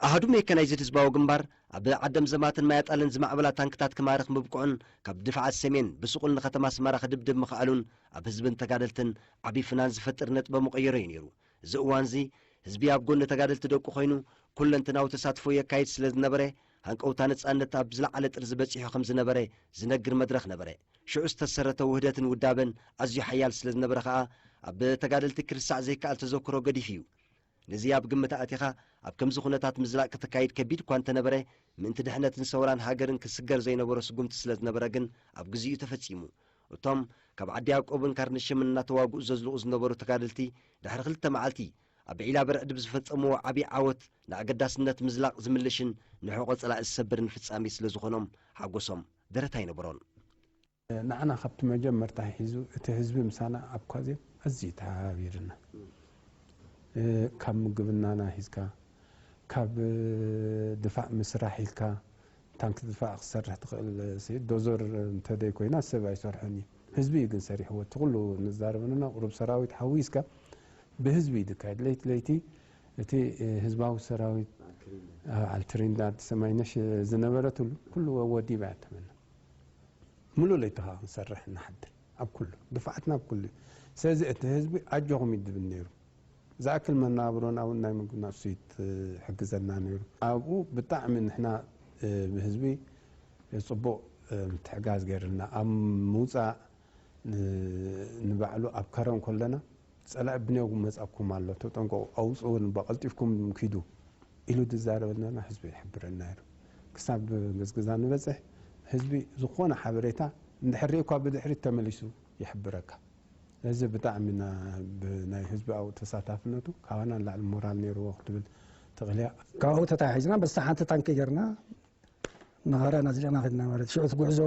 ኣሃዱ ሜካናይዝድ ህዝባዊ ግንባር ኣብ ዓደም ዘማትን ማያጣልን ዝማዕበላ ታንክታት ክማርኽ ምብቅዑን ካብ ድፍዓት ሰሜን ብስቑል ንከተማ ኣስመራ ክድብድብ ምኽኣሉን ኣብ ህዝብን ተጋደልትን ዓቢ ፍናን ዝፈጥር ነጥበ መቐየሮ እዩ ነይሩ። እዚ እዋንዚ ህዝቢ ኣብ ጎኒ ተጋደልቲ ደቁ ኮይኑ ኩለንትናዊ ተሳትፎ የካይድ ስለ ዝነበረ፣ ሃንቀውታ ነጻነት ኣብ ዝለዓለ ጥርዚ በጺሑ ከም ዝነበረ ዝነግር መድረኽ ነበረ። ሽዑ ዝተሰረተ ውህደትን ውዳበን ኣዝዩ ሓያል ስለ ዝነበረ ከኣ ኣብ ተጋደልቲ ክርሳዕ ዘይከኣል ተዘክሮ ገዲፉ እዩ። ነዚ ኣብ ግምት ኣእቲኻ ኣብ ከምዚ ኩነታት ምዝላቕ ክተካይድ ከቢድ እኳ እንተነበረ፣ ምእንቲ ድሕነትን ሰውራን ሃገርን ክስገር ዘይነበሮ ስጉምቲ ስለ ዝነበረ ግን ኣብ ግዚኡ ተፈጺሙ። እቶም ካብ ዓዲ ያዕቆብን ካርንሽምን እናተዋግኡ ዘዝልቑ ዝነበሩ ተጋደልቲ ድሕሪ ክልተ መዓልቲ ኣብ ዒላ በርዕድ ብዝፈጸምዎ ዓቢ ዓወት ንኣገዳስነት ምዝላቕ ዝምልሽን ንሕቖ ጸላኢ ዝሰብርን ፍጻሜ ስለ ዝኾኖም ሓጎሶም ደረት ኣይነበሮን። ንዓና ካብቲ መጀመርታ ሒዙ እቲ ህዝቢ ምሳና ኣብ ኳዜን ኣዝዩ ተሓባቢርና። እ፣ ካብ ምግብናና ሒዝካ፣ ካብ፣ እ፣ ድፋዕ ምስራሕ ኢልካ፣ ታንክ ድፋዕ ክሰርሕ ትኽእል፣ ሲ፣ ዶዘር እንተደይ ኮይና ሰብ ኣይሰርሖን እዩ። ህዝቢ እዩ ግን ሰሪሕዎ። እቲ ኩሉ ንዛረበ ዘለና ቁሩብ ሰራዊት ሓዊስካ ብህዝቢ እዩ ዝካየድ። ለይቲ ለይቲ እቲ፣ እ፣ ህዝባዊ ሰራዊት፣ እ፣ ኣልትሪንዳ ሰማይነሽ ዝነበረትሉ ኩሉ ወዲባ እያ ተመና። ምሉእ ለይቲ ኸዓ ክንሰርሕ ንሓድር ኣብ ኩሉ፣ ድፍዓትና ኣብ ኩሉ እዩ። ስለዚ እቲ ህዝቢ ኣጆኹም እዩ ዝብል ነይሩ። ዝኣክል መነባብሮና እውን ናይ ምግብና እሱ እዩ ዝሕግዘና ነይሩ። ኣብኡ ብጣዕሚ ንሕና፣ እ፣ ብህዝቢ ጽቡቕ፣ እ፣ ምትሕጋዝ ገይርና። ኣብ ምውጻእ ን-፣ ንባዕሉ ኣብ ከረን ከለና ጸላኢ ብኔው መጻኩም ኣሎ፣ ተጠንቀቑ፣ ኣውጽኡን፣ ብቐልጢፍኩም ኪዱ ኢሉ ዝዛረበና ህዝቢ ይሕብረና ነይሩ። ክሳብ ገዝግዛ ንበጽሕ ህዝቢ ዝኾነ ሓበሬታ እንድሕር ሪእኳ ብድሕሪት ተመሊሱ ይሕብረካ። እዚ ብጣዕሚ ና-፣ ብ-፣ ናይ ህዝቢ ኣብኡ ተሳታፍነቱ ካባና ንላዕሊ ሞራል ነይርዎ ክትብል ትኽእል እያ። ካብኡ ተታሒዝና በስተ ሓንቲ ታንኪ ጌርና ንኸረን ኣዝሊቕና ከድና ማለት ሽዑ እቲ ጉዕዞ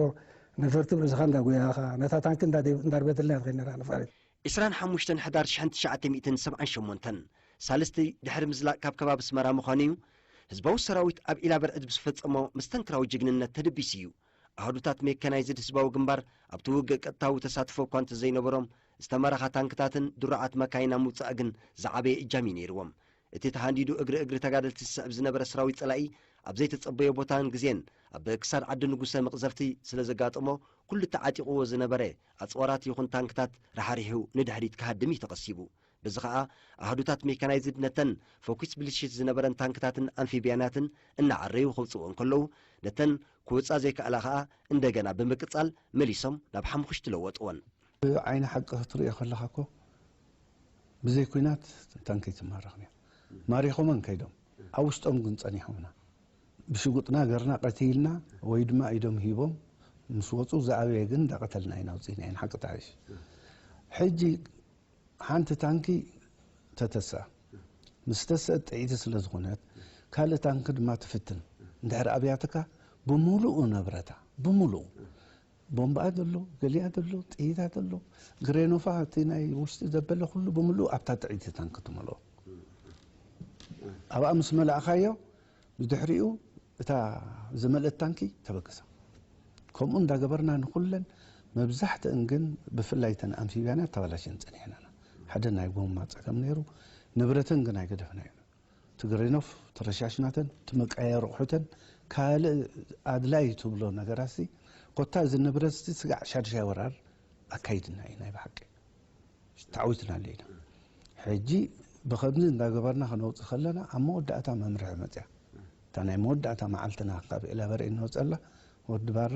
ነፈርቲ ብርእስኻ እንዳጎያኻ ነታ ታንኪ እንዳደ-፣ እንዳርበትልና እያ ትኸይድ ነራ ነፋሪት። ዕስራን ሓሙሽተን ሕዳር ሽሕን ትሽዓተ ሚእትን ሰብዓን ሸሞንተን ሳልስቲ ድሕሪ ምዝላቕ ካብ ከባቢ ኣስመራ ምዃኑ እዩ። ህዝባዊ ሰራዊት ኣብ ዒላ በርዕድ ብዝፈጸሞ መስተንክራዊ ጅግንነት ተደቢሱ እዩ። ኣሃዱታት ሜካናይዝድ ህዝባዊ ግንባር ኣብቲ ውግእ ቀጥታዊ ተሳትፎ እኳ እንተዘይነበሮም፣ ዝተመረኻ ታንክታትን ድሩዓት መካይን ኣብ ምውጻእ ግን ዝዓበየ እጃም እዩ ነይርዎም። እቲ ተሃንዲዱ እግሪ እግሪ ተጋደልቲ ዝስዕብ ዝነበረ ሰራዊት ጸላኢ ኣብ ዘይተጸበዮ ቦታን ግዜን ኣብ ክሳድ ዓዲ ንጉሰ መቕዘፍቲ ስለ ዘጋጠሞ፣ ኩሉ ተዓጢቕዎ ዝነበረ ኣጽዋራት ይኹን ታንክታት ራሕሪሑ ንድሕሪት ክሃድም እዩ ተቐሲቡ። በዚ ኸኣ ኣሃዱታት ሜካናይዝድ ነተን ፈኲስ ብልሽት ዝነበረን ታንክታትን ኣምፊብያናትን እናዓረዩ ከውጽእወን ከለዉ፣ ነተን ክወጻ ዘይከኣላ ኸኣ እንደገና ብምቅጻል መሊሶም ናብ ሓሙኽሽቲ ለወጥወን። ዓይኒ ሓቂ ክትርእዮ ከለኻ እኮ ብዘይ ኲናት ታንኪ ኣይትማረኽን እያ። ማሪኾመን ከይዶም፣ ኣብ ውሽጦም ግን ጸኒሖምና። ብሽጉጥና ገርና ቀቲልና ወይ ድማ ኢዶም ሂቦም ምስ ወጹ ዝኣበየ ግን እንዳቐተልና ኢና ኣውጺእና ኢና ሓቂ ተሓይሽ። ሕጂ ሓንቲ ታንኪ ተተስኣ። ምስ ተስአት ጥዕይቲ ስለ ዝኾነት፣ ካልእ ታንኪ ድማ ትፍትን። እንድሕር ኣብያትካ ብምሉኡ ንብረታ፣ ብምሉኡ። ቦምባኣ ዘሎ፣ ገሊኣ ዘሎ፣ ጥይታ ዘሎ፣ ግሬኖፋ፣ እቲ ናይ ውሽጢ ዘበለ ኩሉ ብምሉኡ ኣብታ ጥዕይቲ ታንኪ ትመልኦ። ኣብኣ ምስ መላእኻዮ፣ ብድሕሪኡ እታ ዝመልአት ታንኪ ተበገሳ። ከምኡ እንዳገበርና ንኹለን መብዛሕትአን ግን ብፍላይ እተን ኣምፊብያና ተባላሽን ጸኒሐናና። ሓደ ናይ ጎማ ጸገም ነይሩ፣ ንብረተን ግን ኣይገደፍናዮን። እቲ ግሬኖፍ ተረሻሽናተን፣ እቲ መቀያየሪ ኣቑሑተን፣ ካልእ ኣድላይ ትብሎ ነገራሲ፣ ኮታ እዚ ንብረትሲ ስጋዕ ሻድሻይ ወራር ኣካይድና እዩ ናይ ብሓቂ። ተዓዊትናሉ ኢና። ሕጂ ብኸምዚ እንዳገበርና ክነውጽእ ከለና ኣብ መወዳእታ መምርሒ መጽያ። እታ ናይ መወዳእታ መዓልትና ካብ ዒላበርዒ እንወጸላ ወዲ ባሬ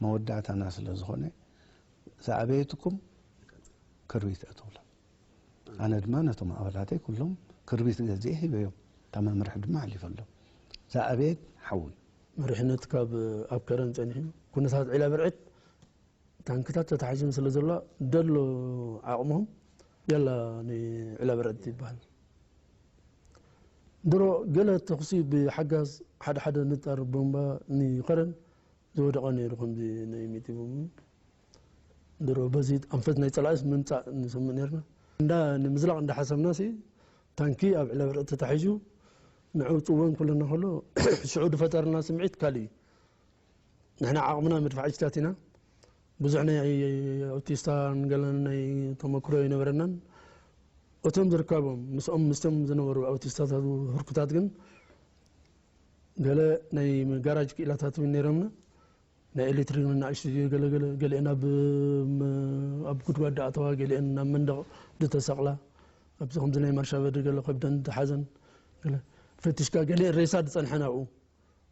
መወዳእታና ስለ ዝኾነ ዝኣበየትኩም ክርቢት እያ ትብሎ። ኣነ ድማ ነቶም ኣባላተይ ኩሎም ክርቢት ገዚኤ ሂበዮም። እታ መምርሒ ድማ ኣሕሊፈሎም። ዝኣበየት ሓዊ። መሪሕነት ካብ ኣብ ከረን ጸኒሑ ኩነታት ዒላበርዒ ታንክታት ተታሒዘን ስለ ዘለዋ ደሎ ዓቕሞም ያላ ንዒላበርዕድ ይበሃል። ድሮ ገለ ተኹሲ ብሓጋዝ ሓደ ሓደ ንጣር ቦምባ ንኸረን ዝወደቐ ነይሩ። ከምዚ ናይ ሚጢ ቦምብ ድሮ በዚ ኣንፈት ናይ ጸላእስ ምምጻእ ንሰምዕ ነርና። እንዳ ንምዝላቕ እንዳሓሰብና ሲ ታንኪ ኣብ ዕለበርዒ ተታሒዙ ንዕኡ ጽወን ክብለና ከሎ ሽዑ ዝፈጠረልና ስምዒት ካልእ እዩ። ንሕና ዓቕምና መድፍዓጅታት ኢና። ብዙሕ ናይ ኣውቲስታን ገለን ናይ ተመክሮ ኣይነበረናን። እቶም ዝርከቦም ምስኦም ምስቶም ዝነበሩ ኣውቲስታታት ህርኩታት ግን ገለ ናይ ጋራጅ ክኢላታት እውን ነይሮምና። ናይ ኤሌክትሪክ ንኣሽቱ ገለገለ ገሊአን ኣብ ም- ኣብ ጉድጓድ ኣተዋ፣ ገሊአን ናብ መንደቕ ዝተሰቕላ፣ ኣብዚ ከምዚ ናይ ማርሻ በዲ ገለ ከብደን ተሓዘን ገለ ፈትሽካ፣ ገሊአን ሬሳ ዝጸንሐን ኣብኡ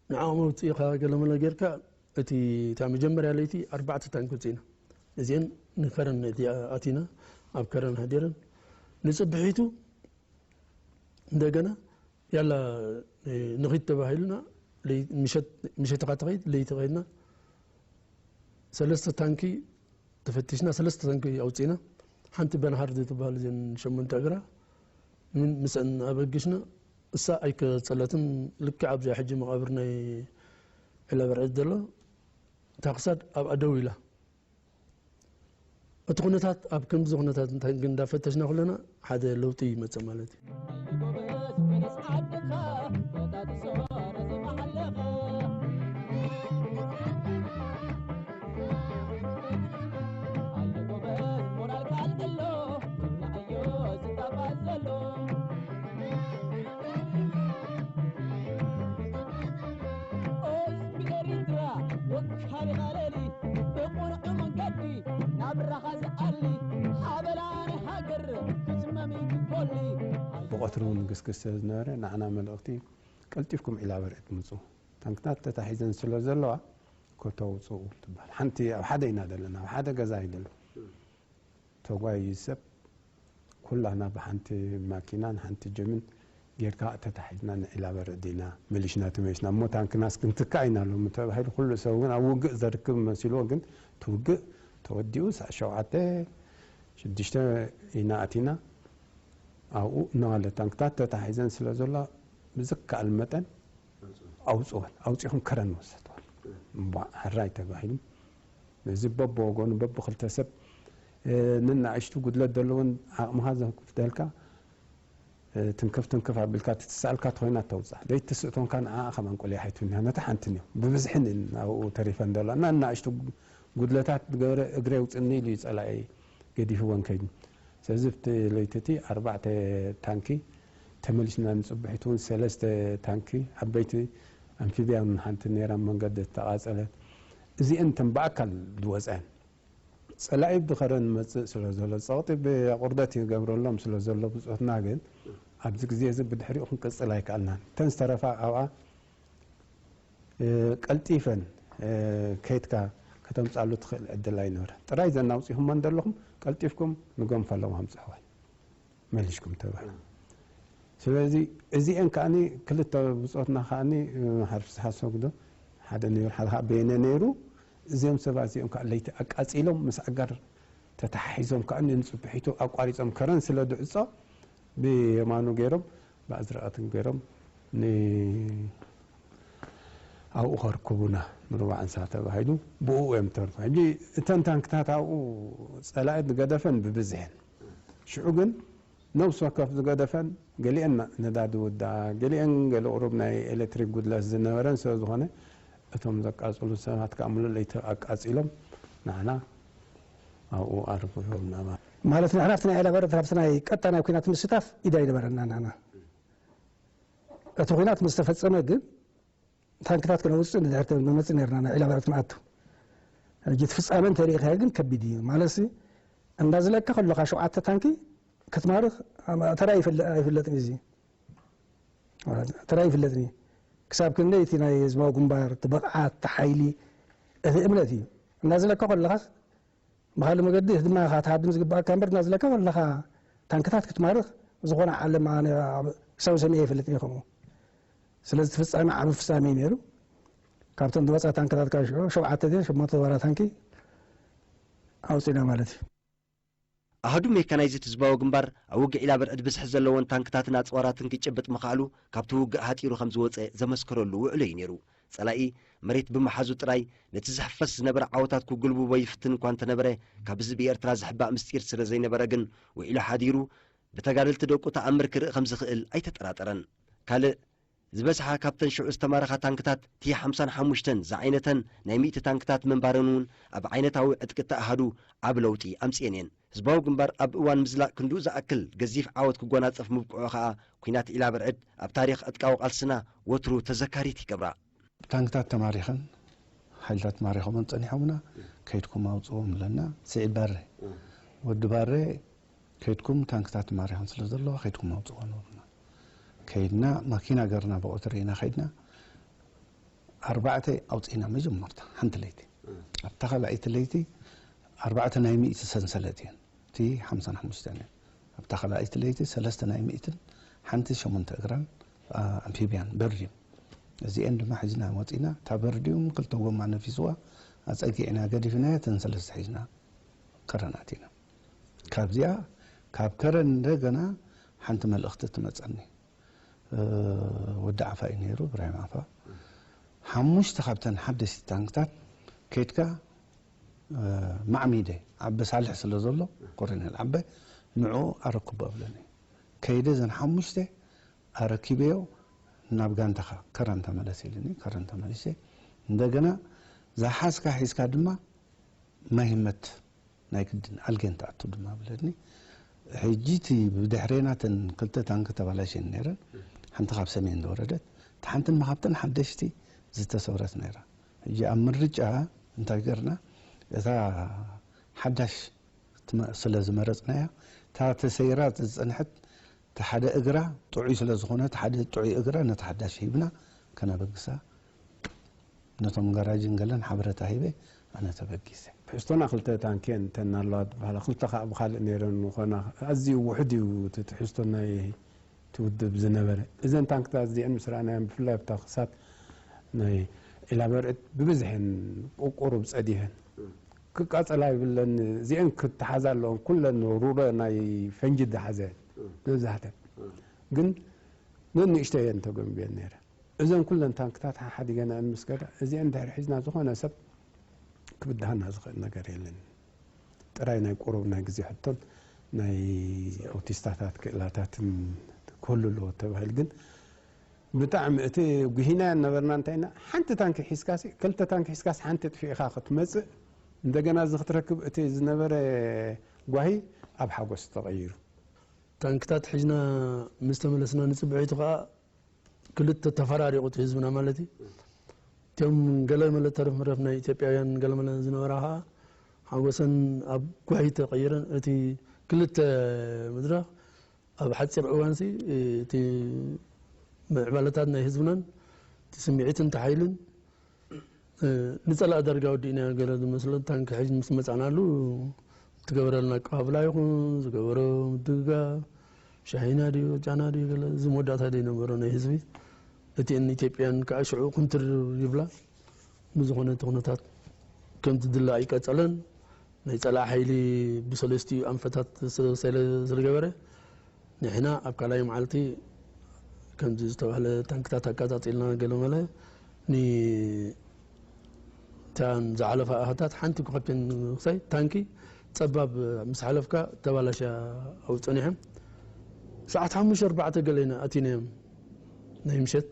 ንዓኦም ኣውፅእኻ ገለመለ ጌርካ። እቲ እታ መጀመርያ ለይቲ ኣርባዕተ ታንክ ውፅእና። እዚአን ንከረን እቲ ኣቲና ኣብ ከረን ሃዲረን ንፅብሒቱ እንደገና ያላ ንኺድ ተባሂሉና። ለይ- ምሸት ምሸት ኢኻ ትኸይድ፣ ለይቲ ኸይድና ሰለስተ ታንኪ ተፈቲሽና፣ ሰለስተ ታንኪ ኣውፂእና። ሓንቲ በንሃርድ ትበሃል እዘን ሸሞንተ እግራ ምን- ምስአን ኣበግሽና። እሳ ኣይከፀለትን። ልክዕ ኣብዚኣ ሕጂ መቓብር ናይ ዕለበርዕድ ዘሎ እታ ክሳድ ኣብኣ ደው ኢላ። እቲ ኩነታት ኣብ ከምዚ ኩነታት እንታይ ግን እንዳፈተሽና ኩለና ሓደ ለውጢ ይመጽእ ማለት እዩ። ብቐትሪ እውን ግስግስ ስለ ዝነበረ ንዓና መልእኽቲ ቀልጢፍኩም ዒላበርዒ ትምፁ፣ ታንክታት ተታሒዘን ስለ ዘለዋ ኮተው ውፅኡ ትበሃል። ሓንቲ ኣብ ሓደ ኢና ዘለና፣ ኣብ ሓደ ገዛ እዩ ዘሎ። ተጓዩ ሰብ ኩላህና ብሓንቲ ማኪናን ሓንቲ ጀምን ጌርካ ተታሒዝና ንዒላበርዒ ዲና መሊሽና ተመሊስና እሞ ታንክናስ ክንትካእ ኢና ሎሚ ተባሂሉ። ኩሉ ሰብ እውን ኣብ ውግእ ዘርክብ መሲልዎ፣ ግን እቲ ውግእ ተወዲኡ ሳዕ ሸውዓተ ሽዱሽተ ኢና ኣቲና። ኣብኡ እናዋለ ታንክታት ተታሒዘን ስለ ዘሎ ብዝከኣል መጠን ኣውፅወን ኣውፂኹም ከረን ወሰድወን። እምቧእ ሕራይ ተባሂሉ። እዚ በብወገኑ በብክልተ ሰብ ንናእሽቱ ጉድለት ዘለውን ዓቕምኻ ዘፍቅደልካ ትንክፍ ትንክፍ ኣቢልካ ትትስኣልካ ተኾይና ተውፃእ ደይትስእቶንካ ንዓ ከማን ቆልያ ሓይቱና ነታ ሓንቲ ንዮ ብብዝሕን ኣብኡ ተሪፈን ዘሎ እና እናእሽቱ ጉድለታት ገበረ እግረ ውፅኒ ኢሉ እዩ ፀላኢ ገዲፍወን ከይዱ። ስለዚ ኣብቲ ለይቲ እቲ ኣርባዕተ ታንኪ ተመሊስና ንፅብሒት እውን ሰለስተ ታንኪ ዓበይቲ ኣምፊብያን ሓንቲ ነይራ መንገዲ ዝተቓፀለት እዚአን ተን ብኣካል ዝወፀአን ፀላኢ ብኸረን መፅእ ስለ ዘሎ ፀቕጢ ብቁርደት ይገብረሎም ስለ ዘሎ ብፆትና ግን ኣብዚ ግዜ እዚ ብድሕሪኡ ክንቅፅል ኣይከኣልናን። እተን ዝተረፋ ኣብኣ ቀልጢፈን ከይድካ ከተምፃሉ ትኽእል ዕድል ኣይነበረ ጥራይ ዘናውፂኹሞ እንደለኹም ቀልጢፍኩም ንጎንፈሎም ኣምፅሕወን መሊሽኩም ተባሂሉ። ስለዚ እዚአን ከዓኒ ክልተ ብፆትና ከዓኒ ሓርፊ ዝሓሰጉ ዶ ሓደ ነይሩ ሓደ ከዓ በየነ ነይሩ። እዚኦም ሰባት እዚኦም ከዓ ለይቲ ኣቃፂሎም ምስ ኣጋር ተተሓሒዞም ከዓ ንፅብሒቱ ኣቋሪፆም ከረን ስለ ድዕፆ ብየማኑ ገይሮም ብኣዝረቐትን ገይሮም ን ኣብኡ ከርክቡና ምርባዕ እንስሳ ተባሂሉ ብኡ እዮም ተርፉ። ሕጂ እተን ታንክታት ኣብኡ ፀላኢ ዝገደፈን ብብዝሕን ሽዑ ግን ነብሲ ወከፍ ዝገደፈን ገሊአን ነዳዲ ውዳ ገሊአን ገለ ቁሩብ ናይ ኤሌክትሪክ ጉድለት ዝነበረን ስለ ዝኾነ እቶም ዘቃፅሉ ሰባት ከዓ ሙሉእ ለይቲ ኣቃፂሎም ንዓና ኣብኡ ኣርጉሖምና ማለት ማለት ንሕና ኣብቲ ናይ ዕላበረት ኣብቲ ናይ ቀጣናይ ኩናት ምስታፍ ኢድ ኣይነበረና ንሕና እቲ ኩናት ምስ ተፈፀመ ግን ታንክታት ክነውፅእ ንድሕር መመፅእ ነርና ናይ ዕላበረት ንኣቱ ሕጂ እቲ ፍፃመ እንተሪኢኻዮ ግን ከቢድ እዩ ማለትሲ እንዳዝለካ ከለካ ሸውዓተ ታንኪ ክትማርኽ ተራ ኣይፍለጥን እዚ ተራ ኣይፍለጥን እዩ ክሳብ ክንደይ እቲ ናይ ህዝባዊ ግንባር እቲ ብቕዓት እቲ ሓይሊ እቲ እምነት እዩ እንዳዝለካ ከለኻስ ብኻልእ መገዲ ህድማ ኢኻ ትሃድም ዝግባኣካ እምበር እናዝለካ ከለኻ ታንክታት ክትማርኽ ዝኾነ ዓለም ኣነ ክሳብ ሰሚዐ ይፈልጥ እየ ከምኡ ስለዚ እቲ ፍጻሜ ዓቢ ፍጻሜ እዩ ነይሩ ካብተን ዝወፃ ታንክታት ካብ ሽዑ ሸውዓተ ድየን ሸሞንተ ዝወራ ታንኪ ኣውፂና ማለት እዩ ኣሃዱ ሜካናይዝድ ህዝባዊ ግንባር ኣብ ውግእ ዒላበርዕድ ብዝሒ ዘለወን ታንክታትን ኣፅዋራትን ክጭብጥ ምኽኣሉ ካብቲ ውግእ ሃፂሩ ከም ዝወፀ ዘመስከረሉ ውዕሎ እዩ ነይሩ። ጸላኢ መሬት ብምሓዙ ጥራይ ነቲ ዝሕፈስ ዝነበረ ዓወታት ክጉልብቦ ይፍትን እኳ እንተነበረ፣ ካብ ህዝቢ ኤርትራ ዝሕባእ ምስጢር ስለ ዘይነበረ ግን፣ ውዒሉ ሓዲሩ ብተጋደልቲ ደቁ ተኣምር ክርኢ ከም ዝኽእል ኣይተጠራጠረን። ካልእ ዝበዝሓ ካብተን ሽዑ ዝተማረኻ ታንክታት ቲ ሓምሳን ሓሙሽተን ዝዓይነተን ናይ ሚእቲ ታንክታት ምንባረን እውን ኣብ ዓይነታዊ ዕጥቂ እቲ ኣሃዱ ዓቢ ለውጢ ኣምጽኤን እየን። ህዝባዊ ግንባር ኣብ እዋን ምዝላቕ ክንድኡ ዝኣክል ገዚፍ ዓወት ክጎናጸፍ ምብቅዑ ከኣ፣ ኲናት ዒላ ብርዕድ ኣብ ታሪኽ ዕጥቃዊ ቃልስና ወትሩ ተዘካሪት ይገብራ። ታንክታት ተማሪኸን፣ ሓይልታት ማሪኾምን ጸኒሖምና፣ ከይድኩም ኣውጽዎም ብለና። ስዒድ ባሬ፣ ወዲ ባሬ፣ ከይድኩም ታንክታት ማሪኸን ስለ ዘለዋ ከይድኩም ኣውጽዎም ብለና። ከይድና፣ ማኪና ገርና ብቐትሪ ኢና ከይድና። ኣርባዕተ ኣውጺእና መጀመርታ፣ ሓንቲ ለይቲ። ኣብታ ካልኣይቲ ለይቲ ኣርባዕተ ናይ ሚእቲ ሰንሰለት እየን። እቲ ሓምሳን ሓሙሽተን እየን። ኣብታ ካልኣይቲ ለይቲ ሰለስተ ናይ ሚእትን ሓንቲ ሸሞንተ እግራን፣ ኣ፣ ኣምፊብያን በርድዮም። እዚኤን ድማ ሒዝና ወጺና፣ እታ በርድዮም ክልተ ጎማ ነፊስዋ፣ ኣጸጊዕና ገዲፍናያ፣ እተን ሰለስተ ሒዝና ከረን ኣቲና። ካብዚኣ፣ ካብ ከረን እንደገና ሓንቲ መልእኽቲ ትመጸኒ። እ፣ ወዲ ዓፋ እዩ ነይሩ፣ እብራሂም ዓፋ። ሓሙሽተ ካብተን ሓደሽቲ ታንክታት ከይድካ፣ እ፣ ማዕሚደ፣ ዓበ ሳልሕ ስለ ዘሎ፣ ኮሎኔል ዓበ፣ ንዑ ኣረክቦ ኣብለኒ። ከይደ እዘን ሓሙሽተ ኣረኪበዮ፣ ናብ ጋንታኻ ከረን ተመለስ ኢልኒ፣ ከረን ተመሊሰ። እንደገና ዝሓዝካ ሒዝካ ድማ ማይ ህመት ናይ ግድን ኣልጌን ትኣቱ ድማ ብለኒ። ሕጂ እቲ ብድሕሬና እተን ክልተ ታንክ ተባላሽየን ነይረን። ሓንቲ ካብ ሰሜን ዝወረደት፣ እታ ሓንቲ ድማ ካብተን ሓደሽቲ ዝተሰብረት ነይራ። ሕጂ ኣብ ምርጫ እንታይ ገርና? እታ ሓዳሽ ትመ-፣ ስለ ዝመረጽናያ፣ እታ ተሰይራ ዝጸንሐት፣ እቲ ሓደ እግራ ጥዑይ ስለ ዝኾነ፣ እቲ ሓደ ጥዑይ እግራ ነቲ ሓዳሽ ሂብና ከነበግሳ፣ ነቶም ጋራጅን ገለን ሓበሬታ ሂበ፣ ኣነ ተበጊሰ። ትሕዝቶና ክልተ ታንኪ እየን እተን ኣለዋ ዝበሃላ፣ ክልተ ከዓ ብኻልእ ነይረን ምኾና፣ ኣዝዩ ውሑድ እዩ እቲ ትሕዝቶ ናይ እቲ ውድብ ዝነበረ። እዘን ታንክታት እዚአን ምስ ረኣናየን፣ ብፍላይ ኣብታ ክሳት ናይ ዒላ በርዕድ ብብዝሐን ቁቁሩብ ጸዲፈን። ክቃጸላ ይብለን፣ እዚአን ክተሓዛ ኣለወን፣ ኩለን ሩረ ናይ ፈንጂ ዝሓዘ መብዛሕተን። ግን ነንእሽተይ እየን ተገንብየን ነይረን። እዘን ኩለን ታንክታት ሓሓዲገን ምስ ከዳ፣ እዚአን እንድሕር ሒዝና ዝኾነ ሰብ ክብድሃና ዝኽእል ነገር የለን። ጥራይ ናይ ቁሩብ ናይ ግዜ ሕቶን ናይ ኣውቲስታታት ክእላታትን ክህሉ ኣለዎ ተባሂሉ። ግን ብጣዕሚ እቲ ጉሂናዮ ነበርና። እንታይ ኢና፣ ሓንቲ ታንኪ ሒዝካሲ፣ ክልተ ታንኪ ሒዝካሲ ሓንቲ ጥፊእኻ ክትመጽእ፣ እንደገና እዚ ክትረክብ፣ እቲ ዝነበረ ጓሂ ኣብ ሓጎስ ተቐይሩ። ታንክታት ሒዝና ምስ ተመለስና፣ ንጽብሒቱ ከኣ ክልተ ተፈራሪቑ እቲ ህዝብና ማለት እዩ። እቶም ገለመለ ተረፍ መረፍ ናይ ኢትዮጵያውያን ገለመለ ዝነበራ ከኣ ሓጎሰን ኣብ ጓሂ ተቐይረን፣ እቲ ክልተ መድረኽ ኣብ ሓጺር እዋንሲ እቲ ምዕባለታት ናይ ህዝብናን እቲ ስምዒትን እቲ ሓይልን እ፣ ንጸላኢ ዳርጋ ወዲእናዮ ገለ ዝመስሎ ታንኪ ሒዝ ምስ መጻናሉ፣ እትገበረልና ኣቀባብላ ይኹን ዝገበሮ ምድግጋፍ፣ ሻሂና ድዩ፣ ጫና ድዩ፣ ገለ እዚ መወዳእታ ዘይነበሮ ናይ ህዝቢ፣ እቲኤን ኢትዮጵያን ከዓ ሽዑ ክንትር ይብላ። ብዝኾነ እቲ ኩነታት ከምቲ ድላ ኣይቀጸለን። ናይ ጸላኢ ሓይሊ ብሰለስቲኡ ኣንፈታት ስለ፣ ስለ ዝገበረ፣ ንሕና ኣብ ካልኣይ መዓልቲ ከምዚ ዝተባህለ ታንክታት ኣቃጻጺልና ገለመለ ን-፣ እተን ዝሓለፋ ኣሃታት ሓንቲ እኳ ካብተን ክሳይ ታንኪ ጸባብ ምስ ሓለፍካ ተባላሽያ ኣብኡ ጸኒሖም። ሰዓት ሓሙሽተ ኣርባዕተ ገለ ኢና ኣቲናዮም ናይ ምሸት።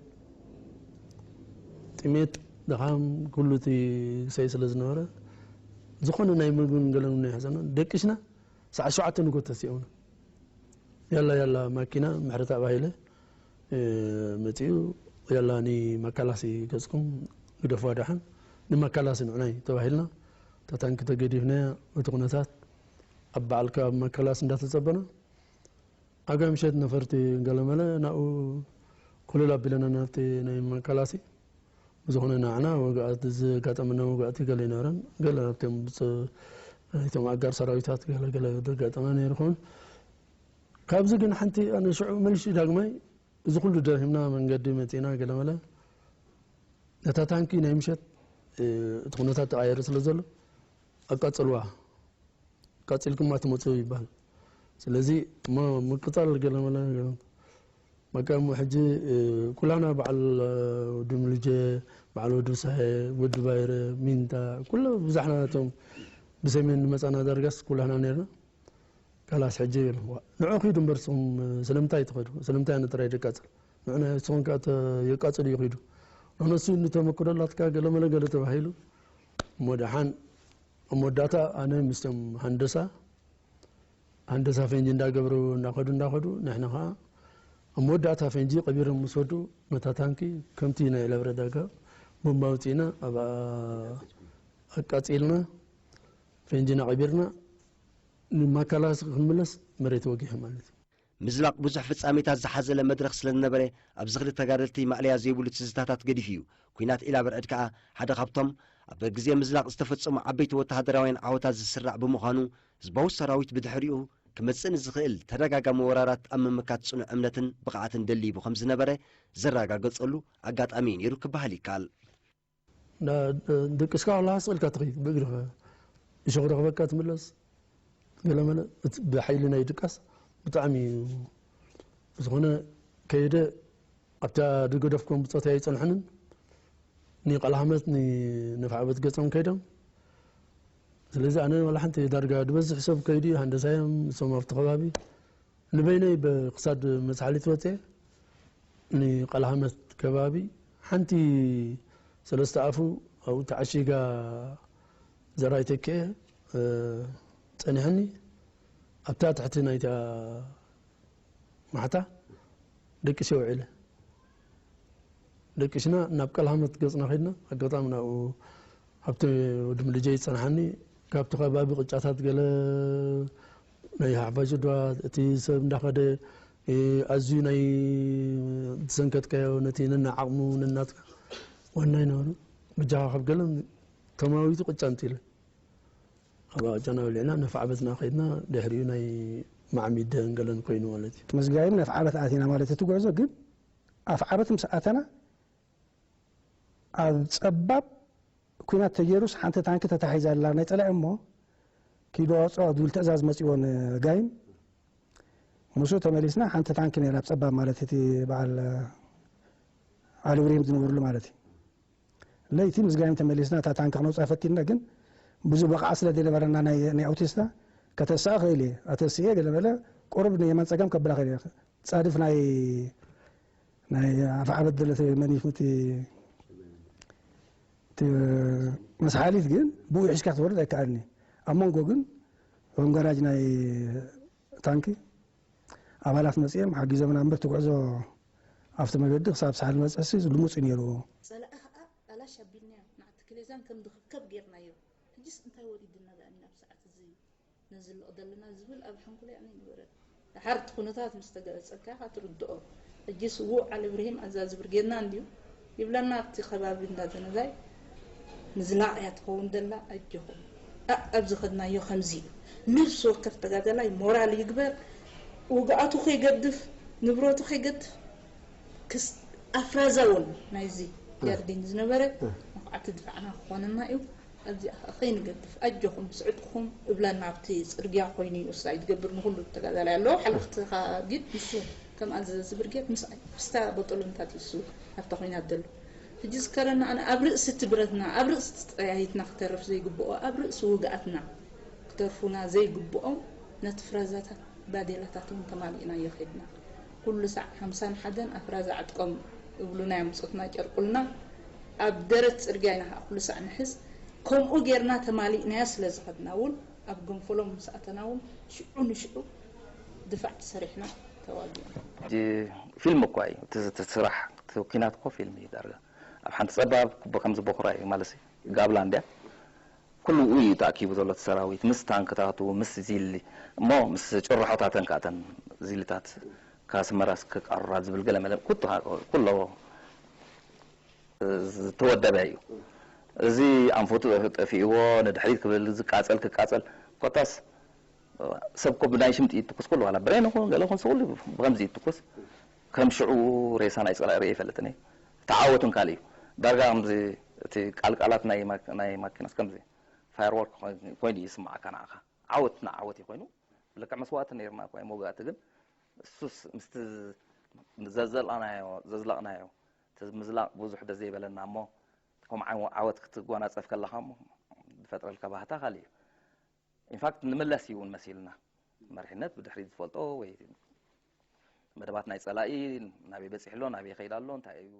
ጥሜት፣ ድኻም፣ ኩሉ እቲ ክሳይ ስለ ዝነበረ ዝኾነ ናይ ምግብን ገለን እውን ኣይሓዘናን። ደቂስና ሰዓት ሸውዓተ ንጎ ተሲኦምና። ያላ ያላ ማኪና ምሕረተኣብ ሃይለ፣ እ፣ መጺኡ፣ ያላ ንማካላሲ ገጽኩም ግደፍዋ ደሓን፣ ንማካላሲ ንዑናይ ተባሂልና። እታ ታንኪ ተገዲፍናያ፣ እቲ ኩነታት ኣብ በዓልካ ኣብ ማካላሲ እንዳተጸበና፣ ኣጋ ምሸት ነፈርቲ ገለመለ ናብኡ ኮለል ኣቢለና ናብቲ ናይ ማካላሲ። ብዝኾነ ንዓና ወግኣት፣ ዘጋጠመና ወግኣት ገለ ኣይነበረን። ገለ ኣብቶም ብጽ-፣ ናይቶም ኣጋር ሰራዊታት ገለ ገለ ዘጋጠመ ነይሩ ይኸውን። ካብዚ ግን ሓንቲ ኣነ ሽዑ መልሲ ዳግማይ እዚ ኩሉ ደኺምና መንገዲ መጺና ገለመለ ነታ ታንኪ ናይ ምሸት፣ እ፣ እቲ ኩነታት ተቓየረ ስለ ዘሎ ኣቃጽልዋ። ቀጺልኩማ ትመጹ ይባል። ስለዚ እሞ ምቅጻል ገለመለ በቃ እሞ ሕጂ፣ እ፣ ኩላና በዓል፣ እ፣ ወዲ ምልጀ፣ በዓል ወዲ ብሳሄ፣ ወዲ ባይረ፣ ሚንታ፣ ኩሎ ብዙሕና እቶም ብሰሜን ዝመጻና ዳርጋስ ኩላህና ነርና። ካላስ ሕጂ ይብል። ንዑ ኪዱ እምበር ንስኹም ስለምንታይ ትኸዱ? ስለምንታይ ኣነ ጥራይ ደቃጽል? ንዑ ናይ ንስኹም ከኣ ተ-፣ የቃጽል እዩ ኪዱ። ንነሱ እንተመክሮ ኣላትካ ገለ መለ ገለ ተባሂሉ። እሞ ደሓን ኣብ መወዳእታ ኣነ ምስቶም ሃንደሳ፣ ሃንደሳ ፈንጂ እንዳገብሩ እንዳኸዱ እንዳኸዱ ንሕና ኸኣ ኣብ መወዳእታ ፈንጂ ቀቢሮም ምስ ወዱ ነታ ታንኪ ከምቲ ናይ ለብረ ዳጋ ቦምባ ኣውፂእና ኣብኣ ኣቃፂልና ፈንጂና ቀቢርና ንማካላስ ክንምለስ መሬት ወጊሑ ማለት እዩ። ምዝላቕ ብዙሕ ፍጻሜታት ዝሓዘለ መድረኽ ስለ ዝነበረ፣ ኣብዚ ክልተ ተጋደልቲ ማእለያ ዘይብሉ ትዝታታት ገዲፉ እዩ። ኲናት ኢላብርዕድ ከኣ ሓደ ካብቶም ኣብ ግዜ ምዝላቕ ዝተፈጸሙ ዓበይቲ ወተሃደራውያን ዓወታት ዝስራዕ ብምዃኑ፣ ህዝባዊ ሰራዊት ብድሕሪኡ ክመጽእ ንዝኽእል ተደጋጋሚ ወራራት ኣብ ምምካት ጽኑዕ እምነትን ብቕዓትን ደሊቡ ከም ዝነበረ ዘረጋገጸሉ ኣጋጣሚ እዩ ነይሩ ክበሃል ይከኣል። ዳ-፣ ደቂስካ ዋላ ስቕ ኢልካ ትኸይድ ብእግርኻ። እሾኽ ረኽበካ ትምለስ። ገለመለ እቲ ብሓይሊ ናይ ድቃስ ብጣዕሚ እዩ። ብዝኾነ ከይደ ኣብታ ዝገደፍኩም ብጾታ ኣይጸንሐንን። ንቐልሃመት ንነፍዓበት ገጾም ከይዶም። ስለዚ ኣነ ዋላ ሓንቲ ዳርጋ ዝበዝሕ ሰብ ከይዱ እዩ፣ ሃንደሳዮም እሶም ኣብቲ ከባቢ። ንበይነይ ብክሳድ መጽሓሊት ወጽየ ንቐልሃመት ከባቢ ሓንቲ ሰለስተ ኣፉ ኣብኡ ተዓሺጋ ዘራይ ተክአ፣ እ፣ ጸኒሐኒ። ኣብታ ትሕቲ ናይታ ማሕታ ደቂሰ ውዒለ። ደቂስና ናብ ቀልሃመት ገጽና ከድና። ኣጋጣሚ ናብኡ ኣብቲ ወዲ ምልጀይ ዝጸንሓኒ ካብቲ ከባቢ ቅጫታት ገለ ናይ ሓፋሽ ድዋ እቲ ሰብ እንዳኸደ፣ እ፣ ኣዝዩ ናይ ዝሰንከትካዮ ነቲ ነና ዓቕሙ ነናትካ ዋና ይነበሩ። በጃኻ ካብ ገለን ተማዊቱ ቅጫ እንት ኢለ። ኣብ ኣጨና በሊዕና ነፍዓበትና ከይድና ድሕሪኡ ናይ ማዕሚደን ገለን ኮይኑ ማለት እዩ። ምስጋይም ነፍዓበት ኣቲና ማለት እቲ ጉዕዞ ግን ኣፍዓበት ምስ ኣተና ኣብ ጸባብ ኲናት ተገይሩስ ሓንቲ ታንኪ ተታሒዛ ኣላ ናይ ጸላኢ እሞ ኪዶ ኣውጽኦ ዝብል ትእዛዝ መጺዎ ንጋይም። ምስኡ ተመሊስና ሓንቲ ታንኪ ነይራ ኣብ ጸባብ ማለት እቲ በዓል ዓሊ ብሬም ዝነበሩሉ ማለት እዩ። ለይቲ ምስ ጋይም ተመሊስና እታ ታንኪ ክነውጽኣ ፈቲና ግን ብዙ ብቕዓት ስለ ዘይነበረና ናይ፣ ናይ ኣውቲስታ ከተስኣ ክእል እየ። ኣተስእየ ገለ በለ ቁሩብ ንየማን ጸጋም ከብላ ክእል እየ። ጻድፍ ናይ፣ ናይ ኣፍዓበት ዘለተ መኒፉ እቲ፣ እቲ መስሓሊት ግን ብኡ ሒዝካ ክትወርድ ኣይከኣልኒ። ኣብ መንጎ ግን ሮም ጋራጅ ናይ ታንኪ ኣባላት መጺኦም ሓጊዞምና እምበር እቲ ጉዕዞ ኣብቲ መገዲ ክሳብ ሳሕል ንበጽሕሲ ልሙጽ እዩ ነይሩ። ጸላኢ ኸኣ ኣላሽ ኣቢልናዮ፣ ንዓቲ ክሌዛን ከም ድኽከብ ጌርናዮ። ሕጂስ እንታይ ወሪድና ደኣ ኢና ኣብ ሰዓት እዚ ነዝልቕ ዘለና ዝብል ኣብ ሕንኩለይ ኣነ ይነበረ። ድሓር እቲ ኩነታት ምስ ተገለጸልካ ኢኻ ትርድኦ። ሕጂስ እዉ ዓሊ እብርሂም ኣዛዚ ብርጌድና እንድዩ ይብለና ኣብቲ ከባቢ እንዳ ዘነጋይ። ምዝላቕ እያ ትኸውን ዘላ፣ ኣጆኹም። ኣእ፣ ኣብ ዝኸድናዮ ከምዚ እዩ። ነፍሲ ወከፍ ተጋዳላይ ሞራል ይግበር፣ ውግኣቱ ከይገድፍ፣ ንብረቱ ከይገድፍ፣ ክስ-፣ ኣፍራዛ እውን ናይዚ ያርዲን ዝነበረ መኹዓቲ ድፋዕና ክኾነና እዩ። ኣብዚኣ ኸዓ ከይንገድፍ፣ ኣጆኹም፣ ብስዕጥኹም እብለና፣ ኣብቲ ጽርግያ ኮይኑ እዩ፣ እሱ ኣይትገብር፣ ንኹሉ ተጋዳላይ ኣለዎ፣ ሓለፍትኻ ግን ንሱ ከም ኣዘዚ ብርጌድ ምስኣይ፣ ምስታ ቦጦሎንታት እዩ እሱ ኣብታ ኹናት ዘሎ። ሕጂ ዝከረና ኣነ ኣብ ርእሲ እቲ ብረትና፣ ኣብ ርእሲ እቲ ጠያይትና ክተርፍ ዘይግብኦ፣ ኣብ ርእሲ ውግኣትና ክተርፉና ዘይግብኦም ነቲ ፍረዛታት ባዴላታት እውን ተማሊእናዮ ኸድና። ኩሉ ሳዕ ሓምሳን ሓደን ኣፍራዛ ዕጥቆም እብሉና እዮም ብጾትና ጨርቁልና። ኣብ ደረት ጽርግያ ኢና ኸዓ ኩሉ ሳዕ ንሕዝ። ከምኡ ጌርና ተማሊእናዮ ስለ ዝኸድና እውን ኣብ ገንፈሎም ምስ ኣተና እውን ሽዑ ንሽዑ ድፋዕ ተሰሪሕና ተዋጊእና። ሕጂ ፊልም እኳ እዩ እቲ፣ እቲ ስራሕ፣ እቲ ኲናት እኮ ፊልም እዩ ዳርጋ። ኣብ ሓንቲ ጸባብ ኩቦ ከምዚ ቦኽራ እዩ ማለት እዩ። ጋብላ እንድያ። ኩሉ እዩ ተኣኪቡ ዘሎ እቲ ሰራዊት፣ ምስ ታንክታቱ፣ ምስ ዚሊ፣ እሞ ምስ ጭርሖታተን ከኣተን ዚልታት፣ ከኣስመራ እስከ ቃሩራ ዝብል ገለ መለ፣ ኩቱ-፣ ኩሎ ዝተወደበ እዩ። እዚ ኣንፈቱ ጠፊእዎ፣ ንድሕሪት ክብል፣ ዝቃጸል ክቃጸል፣ ኮታስ ሰብ እኮ ብናይ ሽምጢ ይትኩስ፣ ኩሉ ዋላ ብሬን ይኹን ገለ ይኹን፣ ሰው ብኸምዚ ይትኩስ። ከም ሽዑ ሬሳ ናይ ጸላኢ ርእየ ይፈልጥን እየ። ተዓወቱን ካልእ እዩ። ዳርጋ ከምዚ እቲ ቃልቃላት ናይ ማክ-፣ ናይ ማኪናስ ከምዚ ፋየርወርክ ኮይ-፣ ኮይኑ ይስምዓካ ንዓኻ። ዓወትና ዓወት እዩ ኮይኑ። ልክዕ መስዋእቲ ነይርና እኳ እዩ መውጋእቲ፣ ግን እሱስ ምስቲ ዘዘልኣናዮ፣ ዘዝለቕናዮ፣ እቲ ምዝላቕ ብዙሕ ደዘይበለና እሞ፣ ከም ዓወት ክትጓናፀፍ ከለኻ ዝፈጥረልካ ባህታ ካልእ እዩ። ኢንፋክት ንምለስ እዩ እውን መሲልና መሪሕነት ብድሕሪት ዝፈልጦ ወይ መደባት ናይ ፀላኢ ናበይ በፂሕ ኣሎ ናበይ ይኸይድ ኣሎ እንታይ እዩ